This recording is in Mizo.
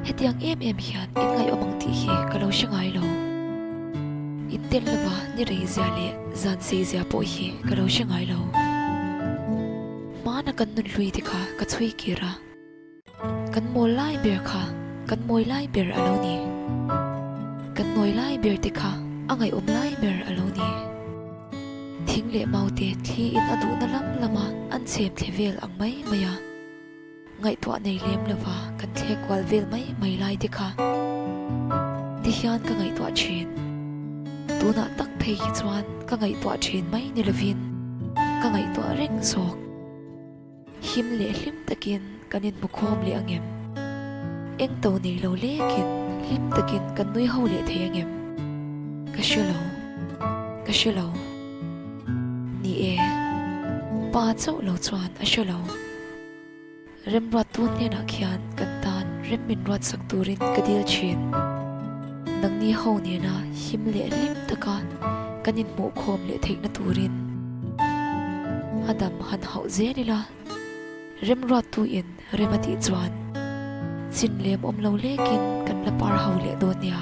Hetiang em em hian in ngaihawm ang tih hi ka lo hre ngai lo. In tel lova ni rei zia leh zan sei zia pawh hi ka lo hre ngai lo. Hmana kan nun hlui te kha ka chhui kir a. Kan mawl lai ber kha kan mawi lai ber a lo ni. Kan nawi lai ber te kha a ngaihawm lai ber a lo ni. Thing leh mau te thli in a duhna lam lama an chhem thle vel ang mai mai a. Ngaihtuah nei lem lova kan thlek kual vel mai mai lai te kha ti hian ka ngaihtuah thin. Tunah tak phei hi chuan ka ngaihtuah thin mai ni lovin ka ngaihtuah reng zawk. Him leh hlim takin kan inhmukhawm leh angem? Eng to nei lo lekin hlim takin kan nui ho leh thei angem? Ka hre lo. Ka hre lo. Ni e, pa chauh lo chuan a hre lo. Remruattu hnenah khian kan tan rem min ruatsak turin ka dil thin. Nangni ho nena him leh hlim taka kan inhmuhkhawm leh theihna turin a dam han hauh zel ila. Remruattu in rem a tih chuan chin lem awm lo lekin kan la par ho leh dawn nia.